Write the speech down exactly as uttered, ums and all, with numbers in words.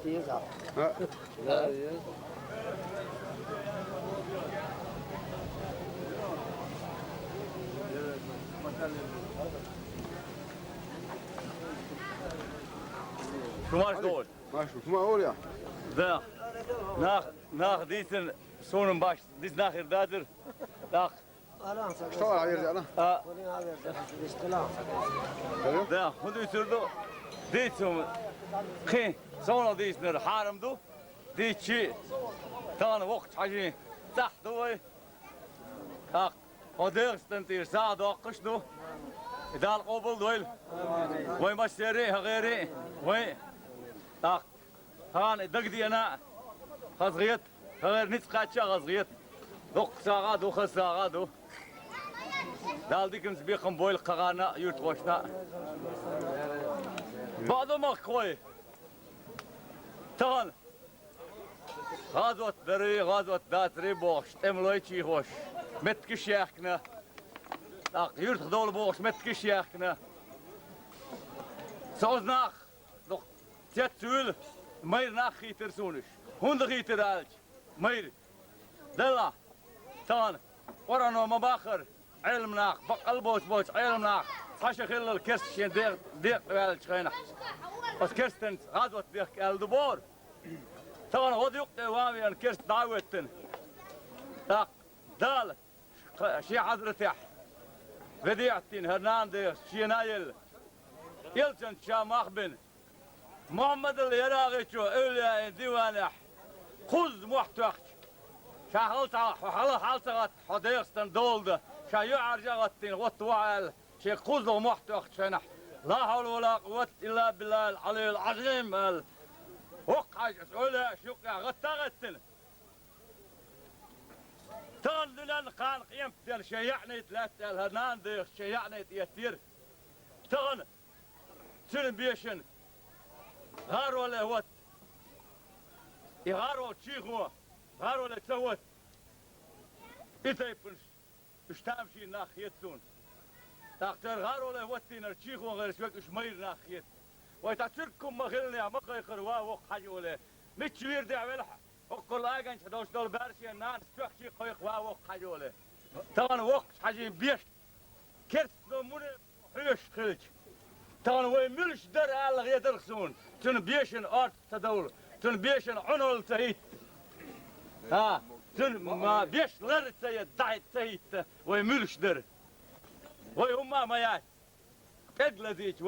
Теза. Шу марш долу. Марш, шу ма олу я? Да. Нах, нах дийцина, суна баш дийцина нах хир дацара. Нах. Что, а, верза, да? А. Да, хӀун дуьйцур ду? Дийцу хӀума. Кхин, суна дийцинарг хьарам ду. Дийцича, тахана воккхачу хьажин цӀахь ду вай. ТӀаккха хьо ДегӀастан тӀера сагӀа доккхуш ду. И Дала къобал дойла. Вай массерий а, хӀокхерий а, вай. ТӀаккха тахана и дагадеана а хазахета, хӀокхеран ницкъ кхаьчча а хазахета. Доккха сагӀа а ду, хаза сагӀа а ду. Дала диканца бекхам бойла кхарна а, юьртахошна а. Бакъду, махкахой! Тахана гӀазот дарий, гӀазот дацарий бохуш, тӀемалой чийхош, меттигаш яьхкина. ТӀаккха юьртах довла бохуш, меттигаш яьхкина. Со оцу нах, дукха цец а вуьйла, майра нах хийтира суна уьш. ХӀунда хийтира аьлча, майра. Делахь, тахана Къуръано ма-баххара, Ӏеламнах, баккъал боцу, боцу Ӏеламнах, цхьа шо хиллал керста шен декъ-, декъа ваьллачу хенахь, оцу керстанца гӀазот дехка аьлла ду бохура. Тахана гӀо юккъе ван веана керста дӀа а веттина. ТӀаккха Дала ша-, шен хьазратехь ведиӀат дина хӀара нана дехаш шена а елла, элчанца ша мах бина. Мухьаммадал ярагӀичо эвлияийн диванехь кхузза мохь тоьхча, ша хьала ца, хьо хьала, хьала ца гӀатта, хьо ДегӀастан дола дан, ша юьхьӀаьржа а гӀаттийна, гӀотта вахьа аьлла, шен кхузлагӀа мохь тоьхчу хенахь, «Ла хьавла ва ла къуввата илла биллахил Ӏалиййил Ӏазим», аьлла, воккха хьаьжас эвлияаш юккъехь гӀатта а гӀеттина. Тахана дуьненна кхана къематден шен яӀнийта лаьтта аьлла, хӀара нана дехаш шен яӀнийта эттера. Тахана цуьнан бешана гӀароле хӀотта. И гӀарол чийхо гӀароле ца хӀотта. И тайпанаш, уьш тамашийна нах хета суна. ТӀаккха цара гӀароле хӀоттийнарг чийхо гӀерташ верг уьш майра нах хета. Вай цхьа цуьрках хӀума ма хиллинехь ма кхайкхара, ва воккха хьаьжа оле. Мичча вийр дехьа велахь, хӀоккхул аганчахь долуш долу баьрша нанас чохчий кхойкху, ва воккха хьаьжа оле. Тахана воккхачу хьаьжин беш керстано муне хьоьжуш хилча, тахана вай муьлш дара ала хетарх суна, цуьнан бешана орцах ца довла, цуьнан бешана Ӏуналла ца хӀитта. ХӀа, цуьнан ма-, беш лар ца ян, дӀахӀитта ца хӀитта, вай муьлш дара. Вай хӀумма а ма яц. ПӀег лазийча,